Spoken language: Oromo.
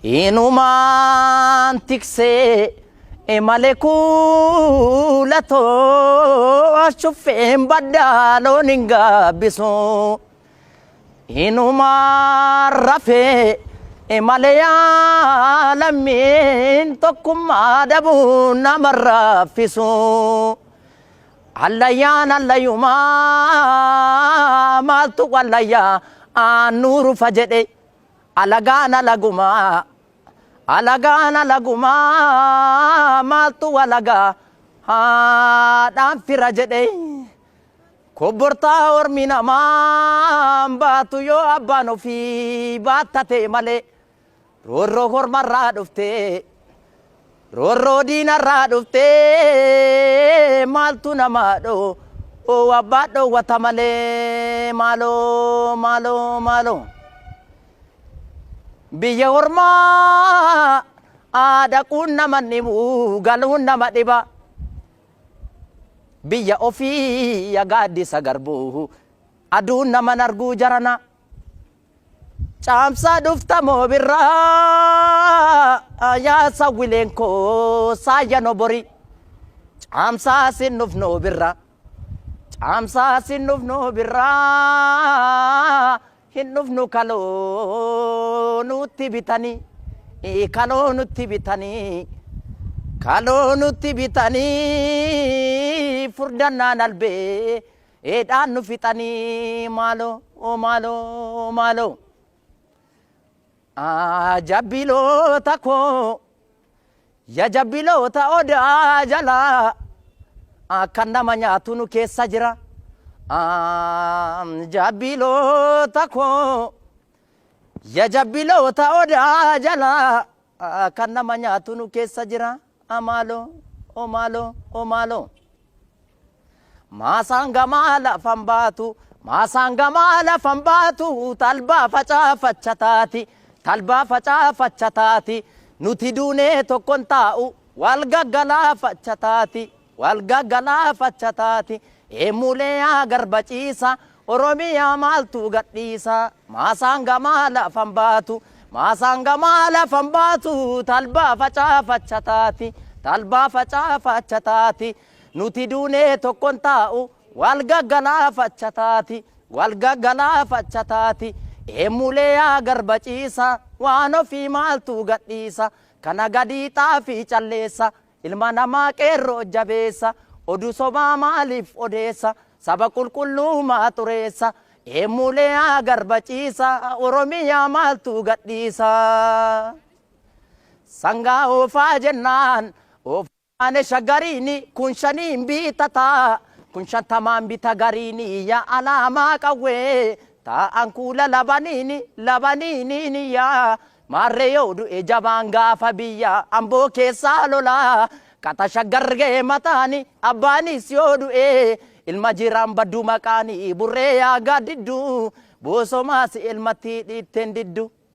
Inumaan tiksee malee kuulatoo shuffeen baddaa loon hin gaabbisu. Inumaan rafee malee yaalammiin tokkummaa dhabuu nama raffisu. Allayyaan allayyumaa maaltu wallayyaa aannuurufa jedhe. Alagaan alagumaa alagaan alagumaa maaltu walagaa haadhaan fira jedhe. Kobbortaa ormi namaan baatu yoo abbaan ofii baattate malee. Roorroo hormarraa dhuftee roorroo diinarraa dhuftee maaltu namaa dhoo abbaa dhoowwata malee maaloo maaloo maaloo. Biyya ormaa dhaquun nama dhibu galuun nama dhiba. Biyya ofii gaaddisa garbuu aduun nama arguu jarana. Caamsaa dhufta moo birraa yaa sawwileen koo saayya nobori. Caamsaa sin dhufnoo birraa. Caamsaa sin dhufnoo birraa hin dhufnu kaloo nutti bitanii. Kaloo nutti bitanii. Kaloo nutti bitanii furdannaan albee dhaan nu fixanii maaloo maaloo maaloo. Jabbiloota koo ya jabbiloota odaa jalaa kan nama nyaatu nu keessa jira. Jabbiloota koo ya jabbiloota odaa jalaa kan nama nyaatu nu keessa jira. Maaloo maaloo maaloo. Maasaan gamaa lafan baatu maasaan gamaa lafan baatu talbaa facaafacha taati talbaa facaafacha taati nuti duunee tokkon taa'u wal gaggalaafacha taati wal gaggalaafacha taati eemulee yaa garba ciisa Oromiyaa maaltu gadhiisa maasaan gamaa lafan baatu maasaan gamaa lafan baatu talbaa facaafacha taati talbaa facaafacha taati nuti duunee tokkon taa'u wal gaggalaafacha taati wal gaggalaafacha taati eemulee yaa garba ciisa waan ofii maaltu gadhiisa kana gadii xaafii calleessa ilma namaa qeerroo jabeessa oduu sobaa maaliif odeessa saba qulqulluu maa xureessa eemulee yaa garba ciisa Oromiyaa maaltu gadhiisa. Sangaa oofaa jennaan oofaane shaggariini kun shaniin bitataa kun shantamaan bita gariini yaa alaamaa qawwee taa'an kuula labaniini labaniini yaa maarree yoo du'e jabaan gaafa biyya amboo keessaa lolaa qaxa shaggargee mataani abbaanis yoo du'e ilma jiraan baddu maqaani burree yaa gaaddidduu boosomaas ilmatti dhiitteen diddu.